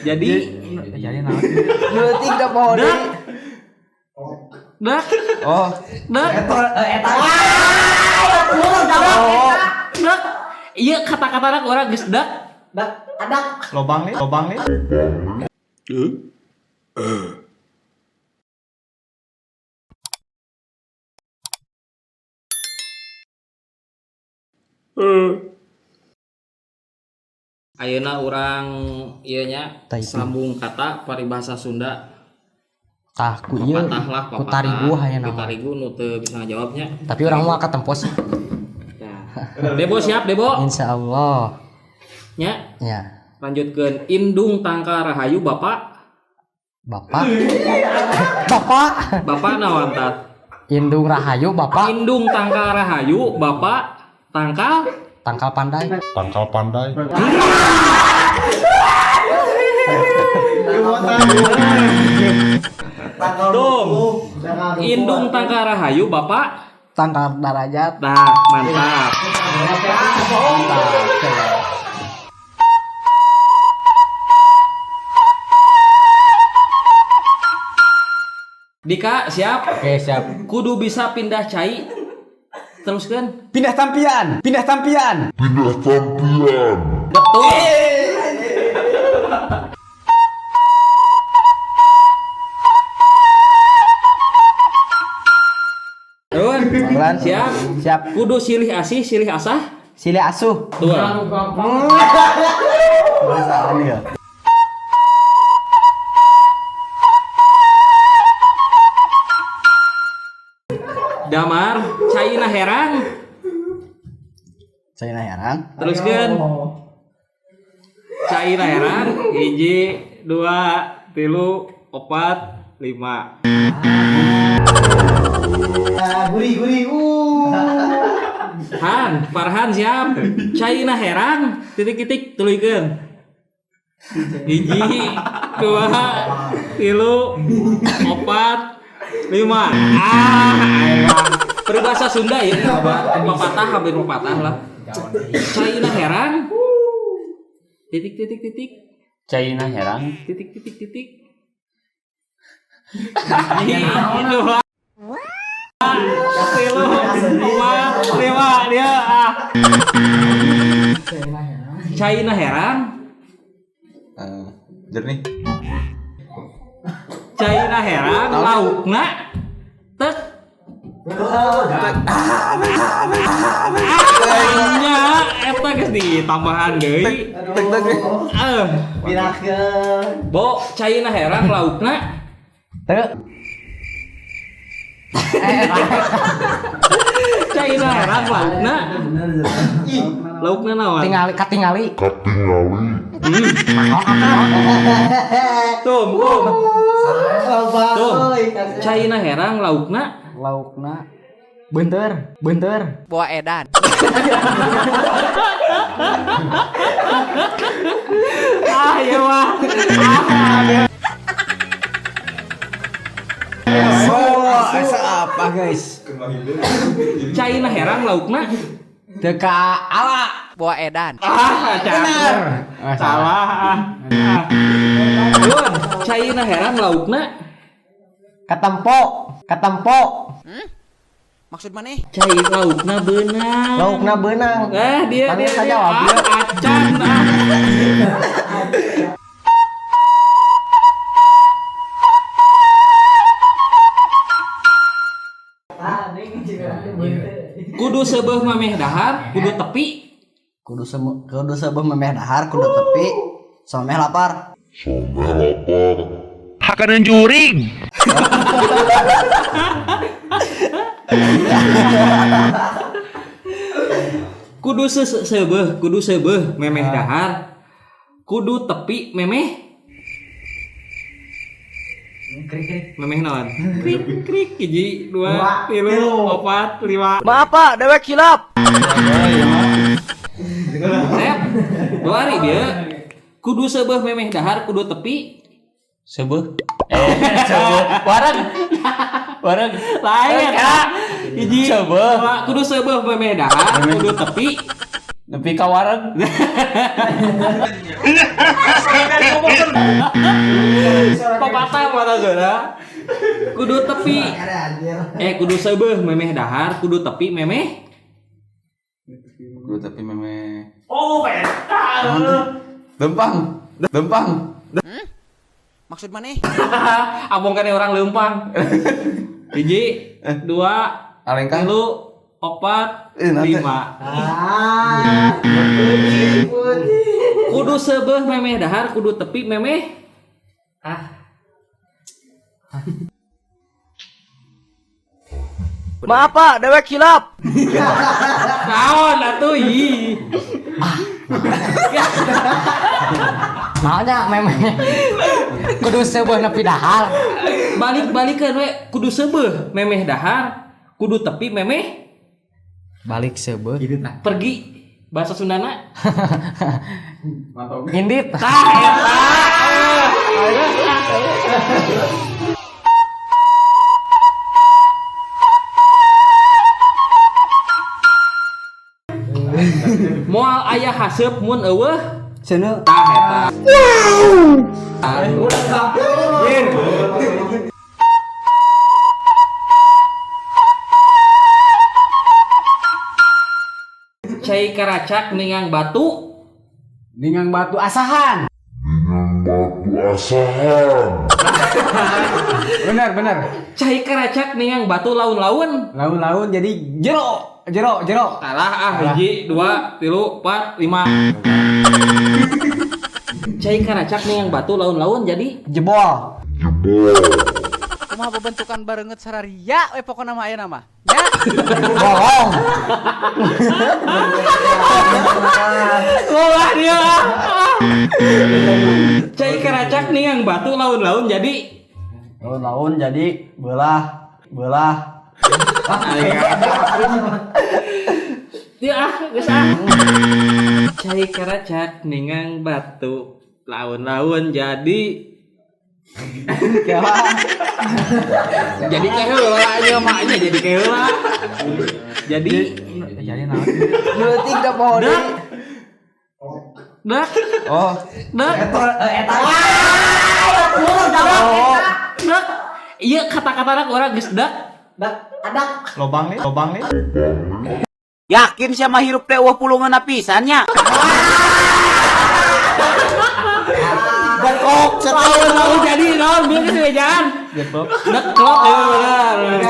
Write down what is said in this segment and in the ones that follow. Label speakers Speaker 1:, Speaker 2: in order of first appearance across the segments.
Speaker 1: Jadi
Speaker 2: Jadi naon?
Speaker 3: Nu leutik da poho deui.
Speaker 1: Dak.
Speaker 3: Oh.
Speaker 1: Dak.
Speaker 3: Eta. Oh.
Speaker 1: Dak. Iya kata-katana urang geus dak.
Speaker 3: Dak adak.
Speaker 2: Lobang nih, lobang nih.
Speaker 1: Ayeuna urang ieu nya
Speaker 3: Typing.
Speaker 1: sambung kata paribasa Sunda.
Speaker 3: Tah ku ieu
Speaker 1: Papatah lah,
Speaker 3: ku
Speaker 1: papatah.
Speaker 3: tarigu hayang
Speaker 1: Ku
Speaker 3: nama.
Speaker 1: tarigu nu teu bisa ngajawabnya.
Speaker 3: Tapi urang mah katempo sih.
Speaker 1: Nah. Debo siap, Debo.
Speaker 3: Insyaallah.
Speaker 1: Nya,
Speaker 3: Ya.
Speaker 1: lanjutkeun Indung Tangka Rahayu Bapak.
Speaker 3: Bapak. Bapak.
Speaker 1: Bapak naon tah?
Speaker 3: Indung Rahayu Bapak.
Speaker 1: Indung Tangka Rahayu Bapak tangkal
Speaker 3: Tangkal pandai.
Speaker 4: Tangkal pandai.
Speaker 1: Dong. Indung Tangka Rahayu Bapak.
Speaker 3: Tangkal darajat.
Speaker 1: Nah, mantap.
Speaker 3: Mantap.
Speaker 1: Dika, siap.
Speaker 3: Oke, siap.
Speaker 1: Kudu bisa pindah cai. Teruskan.
Speaker 2: Pindah tampian, pindah tampian.
Speaker 4: Pindah tampian.
Speaker 1: Betul. Turun.
Speaker 3: Pelan.
Speaker 1: Siap.
Speaker 3: Siap.
Speaker 1: Kudu silih asih, silih asah.
Speaker 3: Silih asuh.
Speaker 1: Betul. Damar, caina herang.
Speaker 3: Saya herang.
Speaker 1: Teruskan. Caina herang. Hiji, dua, tilu, opat, lima.
Speaker 3: Gurih gurih.
Speaker 1: Han, Farhan siap. Caina herang, titik-titik tuluykeun. Hiji, dua, tilu, opat, lima. Ah, ayo. Peribahasa Sunda ya, pepatah hampir pepatah lah. Caina herang, titik titik titik,
Speaker 5: Caina herang.
Speaker 1: titik titik titik. Hiji, dua, tilu, opat, lima, dia. Ah. Caina herang,
Speaker 2: Jernih.
Speaker 1: Caina herang, laukna tek. Nya eta geus ditambahan deui.
Speaker 2: Tek tek.
Speaker 1: Eh,
Speaker 3: Pindahkeun.
Speaker 1: Bo, caina herang laukna
Speaker 3: Teu.
Speaker 1: Caina herang laukna. Laukna naon?
Speaker 3: Tingali katingali.
Speaker 4: Katingali.
Speaker 1: Tum, tum. Tum. Caina herang laukna
Speaker 3: Laukna beunteur, beunteur.
Speaker 6: Bawa edan.
Speaker 1: Ah, ya mah. Ah,
Speaker 2: Oh, asa apa guys?
Speaker 1: Caina herang laukna.
Speaker 3: Teu ka ala.
Speaker 6: Bawa edan.
Speaker 1: Ah, benar. Salah. Ah. Ah. Yun, caina herang laukna.
Speaker 3: Katempo, katempo.
Speaker 6: Maksud maneh?
Speaker 1: Cai laukna beunang.
Speaker 3: Laukna beunang.
Speaker 1: Eh, dia
Speaker 3: Panggil
Speaker 1: dia,
Speaker 3: saja
Speaker 1: dia.
Speaker 3: jawab, dia.
Speaker 1: Ah, acan. Ah. Kudu seubeuh mameh dahar, kudu tepi.
Speaker 3: Kudu semu kudu seubeuh memeh dahar, kudu tepi. Someh lapar.
Speaker 4: Someh lapar.
Speaker 5: Hakaneun jurig.
Speaker 1: Kudu seubeuh, kudu seubeuh memeh dahar. Kudu tepi memeh. Memeh naon? Krik krik hiji, dua, tilu, opat, lima.
Speaker 3: Maaf Pak, dewek hilap.
Speaker 1: Sep, dua hari dia. Kudu seubeuh memeh dahar, kudu tepi.
Speaker 5: Seubeuh. Seubeuh. Wareg. Wareg.
Speaker 1: Lain ya. Hiji,
Speaker 5: Seubeuh.
Speaker 1: dua, kudu seubeuh memeh dahar, kudu tepi.
Speaker 5: Nepi ka wareg.
Speaker 1: Pepatah mata zona. Kudu tepi. Kudu seubeuh memeh dahar, kudu tepi memeh.
Speaker 2: Kudu tepi memeh. Oh, eta. Lempang. Lempang.
Speaker 6: Maksud maneh?
Speaker 1: Abong kan orang lempang. Hiji, dua,
Speaker 2: Alengkang.
Speaker 1: tilu, opat,
Speaker 2: Nanti.
Speaker 1: lima. Kudu seubeuh memeh dahar, kudu tepi memeh. Ah.
Speaker 3: Maaf Pak, dewek hilap.
Speaker 1: Naon atuh ih.
Speaker 7: Naonnya memeh. Kudu seubeuh nepi dahar.
Speaker 1: Balik-balikeun we kudu seubeuh memeh dahar, kudu tepi memeh
Speaker 7: Balik seubeuh.
Speaker 1: pergi. Bahasa Sundana.
Speaker 7: Indit.
Speaker 1: Tah eta. Moal aya haseup mun eueuh
Speaker 3: Cenah.
Speaker 1: tah eta. Cai karacak ningang batu.
Speaker 2: Ningang batu asahan.
Speaker 4: Ningang batu asahan.
Speaker 2: Benar, benar.
Speaker 1: Cai karacak ningang batu laun-laun.
Speaker 2: Laun-laun jadi jero, jero, jero.
Speaker 1: Salah ah, hiji, dua, tilu, empat, lima. Cai karacak ningang batu laun-laun jadi
Speaker 3: Jebol.
Speaker 4: Jebol.
Speaker 6: Kumaha bebentukan bareungeut sararia we pokona mah ayeuna mah. Nya.
Speaker 3: Bohong.
Speaker 1: Wah dia. Cai karacak ningang batu laun-laun jadi
Speaker 3: Laun-laun jadi belah, belah.
Speaker 1: dia ah, geus ah. Cai karacak ningang batu laun-laun jadi jadi keheula nya maknya jadi keheula. Jadi
Speaker 2: Jadi naon?
Speaker 3: Leutik da poho deui.
Speaker 1: dak
Speaker 2: Oh,
Speaker 1: dak
Speaker 3: Eta.
Speaker 1: dak. Iya kata-kata orang geus dak.
Speaker 3: Adak.
Speaker 2: lobang nih, lobang nih.
Speaker 6: Yakin sama hirup teh eueuh pulungeun pisan nya.
Speaker 3: Bengkok setahun.
Speaker 1: Laun-laun jadi naon bieu geus bejaan.
Speaker 2: Deklok.
Speaker 1: Deklok ya bener.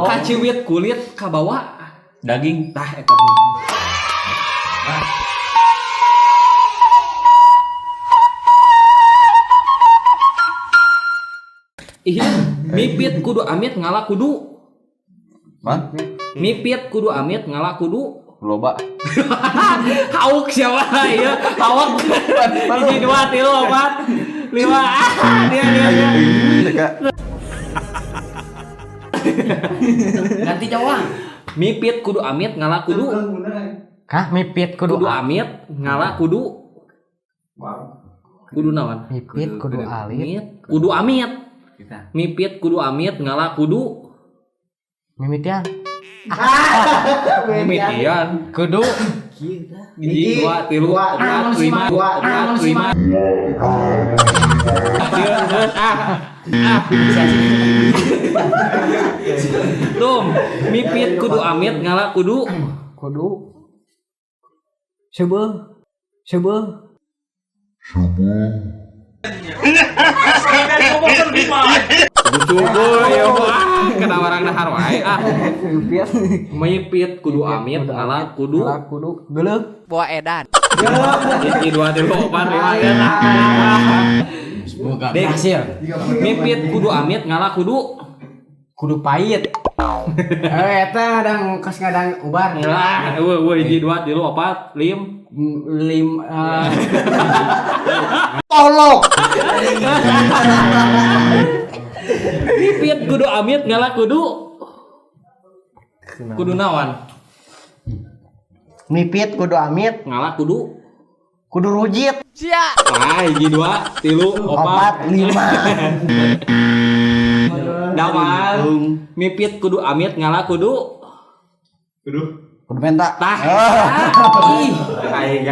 Speaker 1: Kaciwit kulit kabawa
Speaker 5: Daging.
Speaker 1: tah eta. Ih, mipit kudu amit ngala kudu.
Speaker 2: Man,
Speaker 1: Mipit kudu amit ngala kudu.
Speaker 2: loba.
Speaker 1: Hauk siapa ya? Hawak. Hiji dua tilu empat lima. Ah, dia dia dia.
Speaker 2: Deka.
Speaker 7: Ganti jawab.
Speaker 1: Mipit kudu amit ngala kudu.
Speaker 7: Kah mipit kudu
Speaker 1: Kudu amit ngala kudu. Kudu naon?
Speaker 7: Mipit kudu alit.
Speaker 1: Amit kudu amit. Mipit kudu amit ngala kudu
Speaker 7: Mimitian.
Speaker 1: mimitian.
Speaker 7: Kudu
Speaker 1: Hiji dua tilu empat lima empat lima. Terus ah ah. Tum, mipit kudu amit ngala kudu
Speaker 7: kudu seubeuh seubeuh
Speaker 4: Jebol.
Speaker 1: Syukur ya ah kena orang dahar wae ah. Mipit kudu amit ngala kudu
Speaker 7: ngala kudu geuleuh
Speaker 6: Bawa edan.
Speaker 1: hiji dua tilu empat lima ya.
Speaker 7: Semoga
Speaker 1: Dek.
Speaker 7: berhasil.
Speaker 1: Mipit kudu amit ngala kudu
Speaker 7: Kudu pahit. Eta ngadang kos ngadang ubar.
Speaker 1: Lah, eueuh eueuh hiji dua tilu opat lim.
Speaker 7: Lim
Speaker 3: Tolong.
Speaker 1: Mipit kudu amit ngala kudu kudu naon?
Speaker 3: Mipit kudu amit,
Speaker 1: Ngala kudu
Speaker 3: kudu rujit.
Speaker 6: Sia.
Speaker 1: Ah, hiji dua tilu
Speaker 3: Opat
Speaker 1: opat
Speaker 3: lima.
Speaker 1: Damar mipit kudu amit ngala kudu
Speaker 2: Kudu.
Speaker 3: Kudu menta.
Speaker 1: Tah. Ih, aing.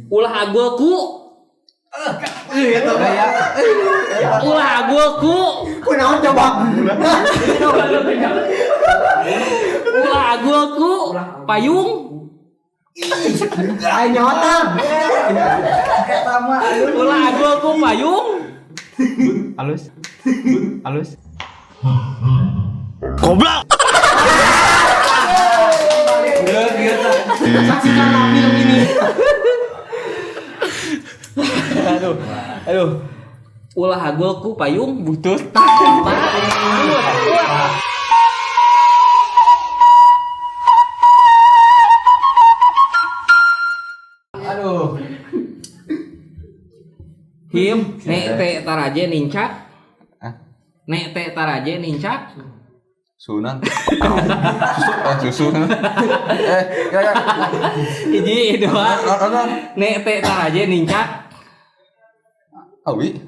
Speaker 1: Ulah agul ku. Ulah agul ku.
Speaker 3: Kunaon coba?
Speaker 1: Ulah agul ku payung.
Speaker 3: Aing nyotan. Eta mah
Speaker 1: Ulah agul ku payung.
Speaker 2: Halus. Halus.
Speaker 1: Goblok.
Speaker 7: Saksikanlah film ini.
Speaker 1: Aduh. Aduh. Ulah agul ku payung
Speaker 5: Butut.
Speaker 7: Aduh.
Speaker 1: Him, nek te taraje nincak.
Speaker 2: Hah?
Speaker 1: Nek te taraje nincak.
Speaker 2: Sunan. Susu, susu. Ya ya.
Speaker 1: Hiji, dua.
Speaker 2: Apa?
Speaker 1: Nek te taraje nincak.
Speaker 2: Awi.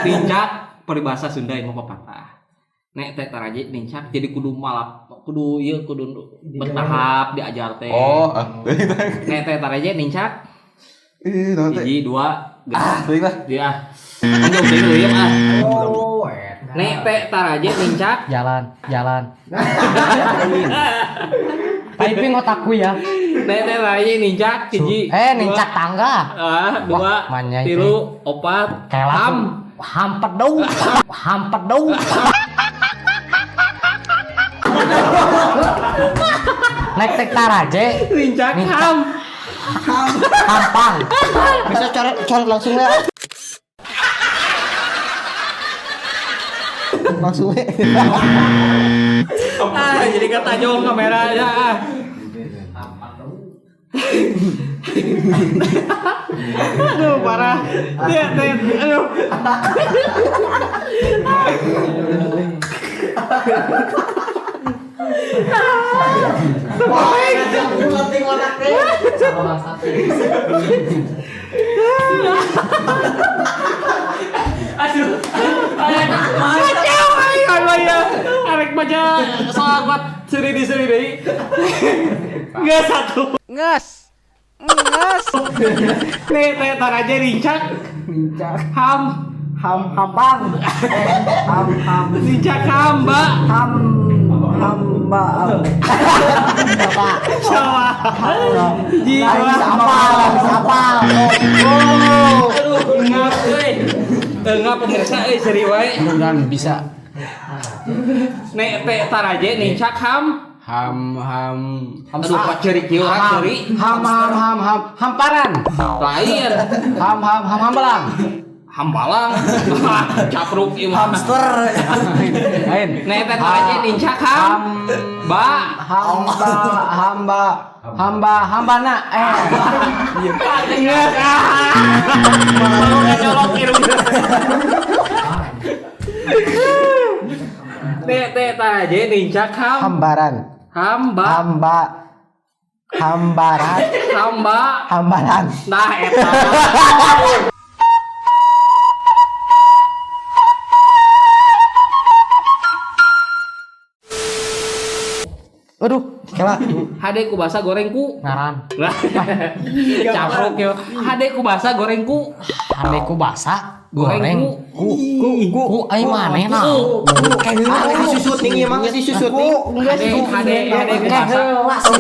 Speaker 1: Nincak peribahasa Sunda yang mau pepatah. Nek te taraje nincak jadi kudu malap, kudu ieu kudu bertahap diajar teh.
Speaker 2: Oh, ah.
Speaker 1: Nek te taraje nincak.
Speaker 2: Ih, naon teh?
Speaker 1: Hiji, dua,
Speaker 2: Ah, teuing lah.
Speaker 1: Dia. Anjing teuing leuyeum ah.
Speaker 7: Oh, eta.
Speaker 1: Nek te taraje nincak.
Speaker 7: Jalan, jalan. Typing otakku ya.
Speaker 1: Nek te taraje nincak hiji.
Speaker 7: Nincak tangga.
Speaker 1: Ah, dua,
Speaker 7: Wah, manyai
Speaker 1: tilu, opat,
Speaker 7: Kayak
Speaker 1: ham.
Speaker 7: langsung hampedung, hampedung. Nek tek taraje,
Speaker 1: Nincak
Speaker 7: Nincak.
Speaker 1: ham.
Speaker 7: hampang.
Speaker 3: Bisa coret coret langsung ya. Langsung we.
Speaker 1: Ah, jadi ketajong kameranya. Ah. Aduh, parah. Dia, dia, aduh. Aduh. Kacau aing ya. Arek baca soal buat seri di seri deui. Nggak satu.
Speaker 6: Nges. Nges.
Speaker 1: Nih, teh taraje nincak.
Speaker 7: Nincak.
Speaker 1: Ham,
Speaker 7: Ham hampang. Ham ham
Speaker 1: nincak hamba.
Speaker 7: ham hamba. Bapak.
Speaker 1: Sama. Hiji, dua.
Speaker 7: Apal, apal.
Speaker 1: Aduh, ngap euy. Ngap pemirsa euy seri wae.
Speaker 7: Mudah-mudahan bisa.
Speaker 1: Nek teh taraje nincak ham.
Speaker 7: Ham ham
Speaker 1: Aduh, pak ceri kieu urang ceri.
Speaker 7: ham ham ham ham hamparan.
Speaker 1: Lain.
Speaker 7: Ham ham ham hambalang.
Speaker 1: Hambalang. Capruk ieu mah.
Speaker 3: Hamster.
Speaker 7: Lain.
Speaker 1: Nek teh taraje nincak ham. Ba.
Speaker 7: Hamba hamba hamba hambana.
Speaker 1: Ingat ah. Mau ngecolok irung. Nek teh taraje nincak ham.
Speaker 3: Hambaran.
Speaker 1: Hamba.
Speaker 3: Hamba. Hambaran.
Speaker 1: Hamba.
Speaker 3: Hambaran.
Speaker 1: Nah eta.
Speaker 3: Aduh, kela.
Speaker 1: Hade ku basa goreng ku.
Speaker 7: Ngaran.
Speaker 1: Lah. Capruk yo. Hade ku basa goreng ku.
Speaker 7: Hade ku basa
Speaker 1: Goreng
Speaker 7: goreng
Speaker 1: ku.
Speaker 7: ku ku ai maneh nah.
Speaker 3: Kayak susut nih, emang sih susut nih.
Speaker 1: Hade hade hade ku basa.